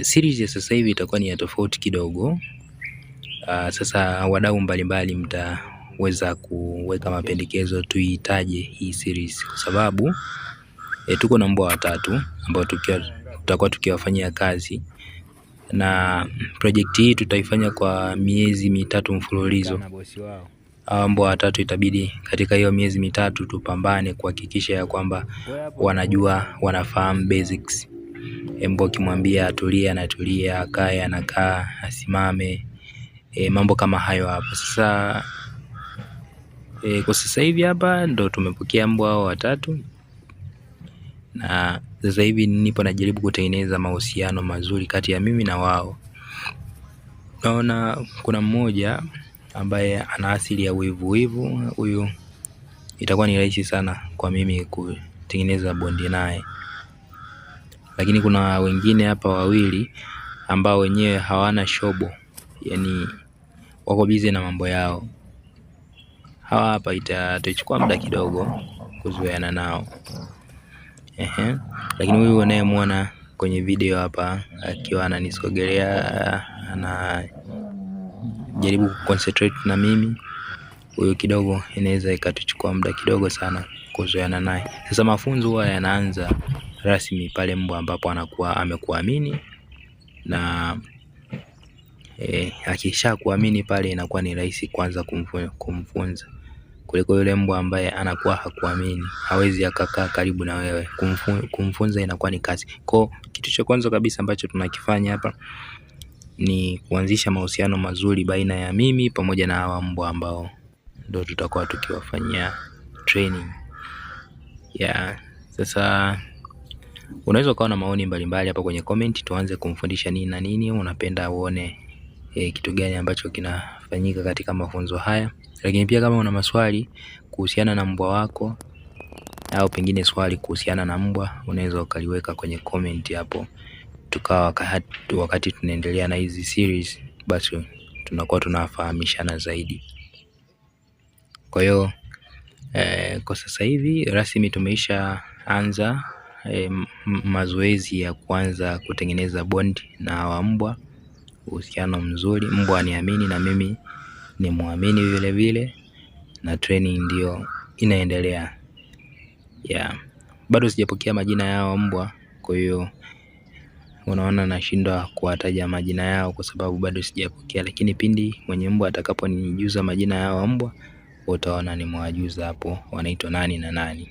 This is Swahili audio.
Series ya sasa hivi itakuwa ni ya tofauti kidogo. Sasa wadau mbalimbali mtaweza kuweka mapendekezo tuiitaje hii series, kwa sababu tuko na mbwa watatu ambao tutakuwa tukiwafanyia kazi na project hii tutaifanya kwa miezi 3 mfululizo. Hawa mbwa watatu itabidi katika hiyo miezi 3 tupambane kuhakikisha ya kwamba wanajua, wanafahamu basics. Mbwa ukimwambia atulie anatulia, akae anakaa, asimame, mambo kama hayo hapo. Sasa kwa sasa hivi hapa ndo tumepokea mbwa hao watatu, na sasa hivi nipo najaribu kutengeneza mahusiano mazuri kati ya mimi na wao. Naona kuna mmoja ambaye ana asili ya wivu wivu, huyu itakuwa ni rahisi sana kwa mimi kutengeneza bondi naye, lakini kuna wengine hapa wawili ambao wenyewe hawana shobo, yani wako busy na mambo yao. Hawa hapa itachukua muda kidogo kuzoeana nao. Ehe, lakini huyu unayemwona kwenye video hapa akiwa ananisogelea, anajaribu kuconcentrate na mimi, huyu kidogo inaweza ikatuchukua muda kidogo sana kuzoeana naye. Sasa mafunzo huwa yanaanza rasmi pale mbwa ambapo anakuwa amekuamini na akishakuamini pale inakuwa ni rahisi kuanza kumfunza kuliko yule mbwa ambaye anakuwa hakuamini, hawezi akakaa karibu na wewe. Kumfunza inakuwa ni kazi. Kwa kitu cha kwanza kabisa ambacho tunakifanya hapa ni kuanzisha mahusiano mazuri baina ya mimi pamoja na hawa mbwa ambao ndio tutakuwa tukiwafanyia training. Yeah. Sasa unaweza ukawa na maoni mbalimbali hapa kwenye comment, tuanze kumfundisha nini na nini, unapenda uone kitu gani ambacho kinafanyika katika mafunzo haya. Lakini pia kama una maswali kuhusiana na mbwa wako au pengine swali kuhusiana na mbwa, unaweza ukaliweka kwenye comment hapo, tukawa wakati tunaendelea na hizi series, basi tunakuwa tunafahamishana zaidi. Kwa hiyo kwa sasa hivi rasmi tumeisha anza mazoezi ya kuanza kutengeneza bond na hawa mbwa, uhusiano mzuri, mbwa aniamini na mimi ni muamini vile vile, na training ndio inaendelea. Yeah. Bado sijapokea majina yao mbwa, kwa hiyo unaona nashindwa kuwataja majina yao kwa sababu bado sijapokea, lakini pindi mwenye mbwa atakaponijuza majina yao mbwa, utaona nimewajuza hapo wanaitwa nani na nani.